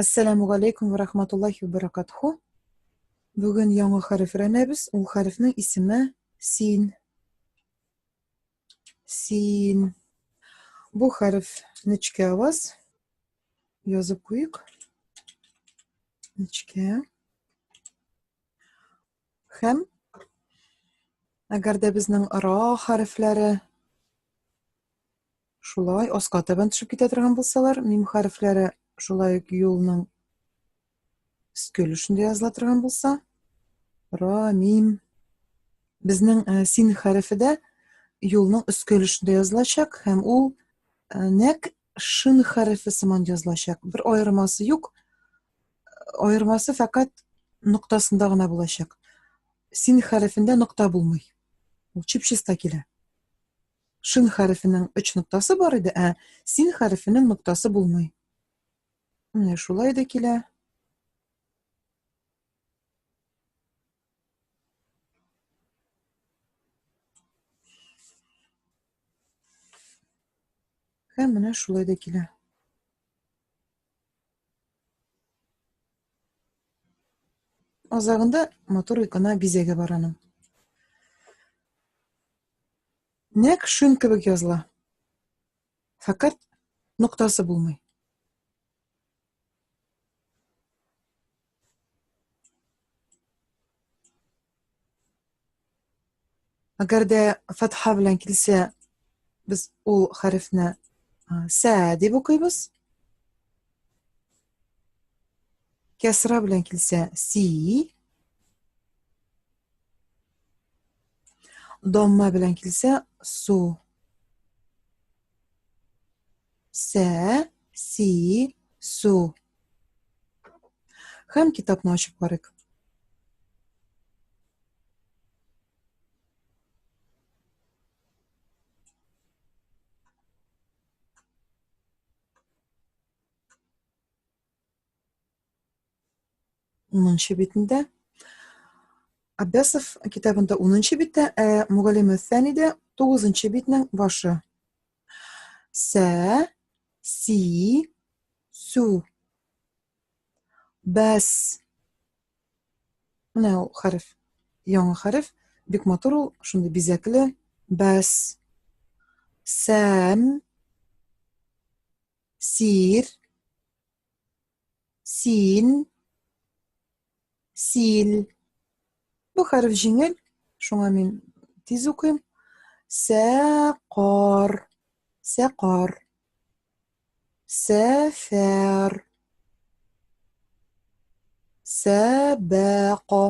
Әссәламү галәйкүм вә рахматуллаһи вә баракатһу. Бүген яңа хәреф өйрәнәбез. Ул хәрефнең исеме син. Син. Бу хәреф нечкә аваз. Язып куйык. Нечкә. Һәм әгәр дә безнең ра хәрефләре шулай аска табан төшеп китә торган булсалар, мим хәрефләре шулай ук юлның өске өлешендә языла торган булса, ра, мим. Безнең э, син хәрефе дә юлның өске өлешендә язылачак һәм ул э, нәкъ шин хәрефе сыман язылачак. Бер аермасы юк. Аермасы фәкать ноктасында гына булачак. Син хәрефендә нокта булмый. Ул чип-чиста килә. Шин хәрефенең өч ноктасы бар иде, ә син хәрефенең ноктасы булмый. Менә шулай да килә. Һәм менә шулай да килә. Азагында матур гына бизәге бар аның. Нәкъ шин кебек языла. Фәкать ноктасы булмый. Әгәр дә фатха белән килсә, без ул хәрефне сә дип укыйбыз. Кәсра белән килсә, си. Домма белән килсә, су. Сә, си, су. Һәм китапны ачып карыйк. Унынчы битендә. Аббасов китабында унынчы биттә, ә Мөгаллиме Сәнидә тугызынчы битнең башы. Сә, си, су. Бәс. Менә ул хәреф. Яңа хәреф. Бик матур ул, шундый бизәкле. Бәс. Сәм. Сир. Син. Сил. Бу хәреф җиңел, шуңа мин тиз укыйм. Сәкар. Сәкар. Сәфәр. Сәбәка.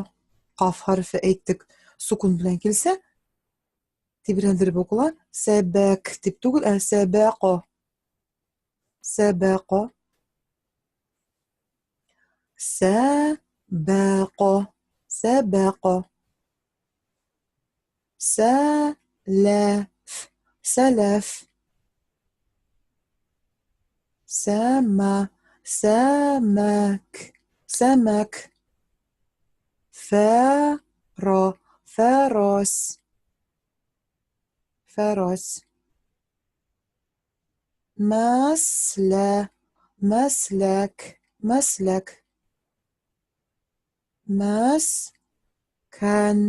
Каф хәрефе әйттек. Сукун белән килсә, тибрәндереп укыла. Сәбәк дип түгел, ә сәбәка. Сәбәка. Сәбәка. Сәбәка. Сәләф. Сәләф. Сәмә. Сәмәк. Сәмәк. Фәра. Фәрас. Фәрас. Мәслә, мәсләк, мәсләк. Мәскән,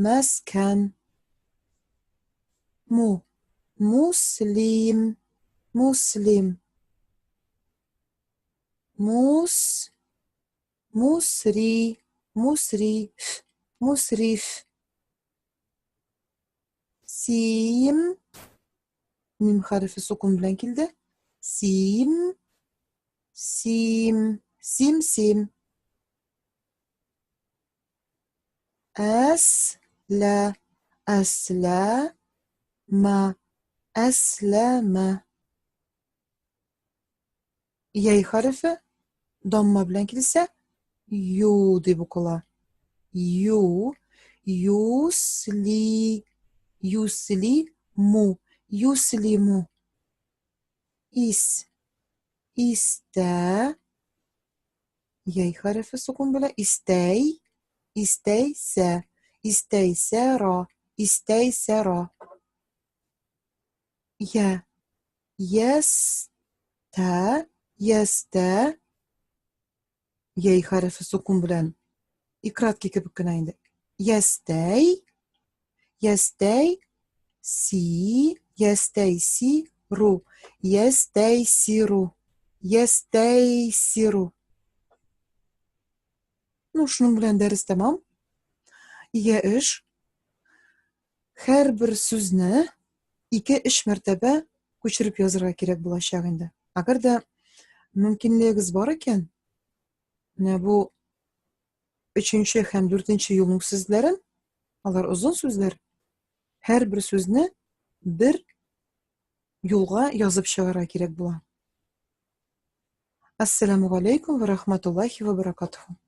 мәскән. Му, муслим, муслим. Мус, мусри, мусриф, мусриф. Сим. Мим хәрефе сукун белән килде. Сим. Сим. Сим, сим. Әс-лә. Әслә. Ма. Әсләмә. Яй хәрефе дамма белән килсә, ю дип укыла. Ю, юсли, юсли му, юслиму. Ис, истә, яй хәрефе сукун белән истәй, истәйсә, истәйсә ра, истәйсә ра. Я, ястә, ястә, Йәй хәрефе сукун белән и краткий кебек кенә инде. Ястәй, ястәй, си, ястәй, си, ру, ястәй, сиру, ястәй, сиру. Ну, шуның белән дәрес тәмам. Игә эш. Һәрбер сүзне ике-өч мәртәбә күчереп язырга кирәк булачак инде. Әгәр дә мөмкинлегегез бар икән, менә бу өченче һәм дүртенче юлның сүзләрен, алар озын сүзләр, һәрбер сүзне бер юлга язып чыгарга кирәк була. Ассаламу галәйкүм ва рахматуллахи ва баракатуху.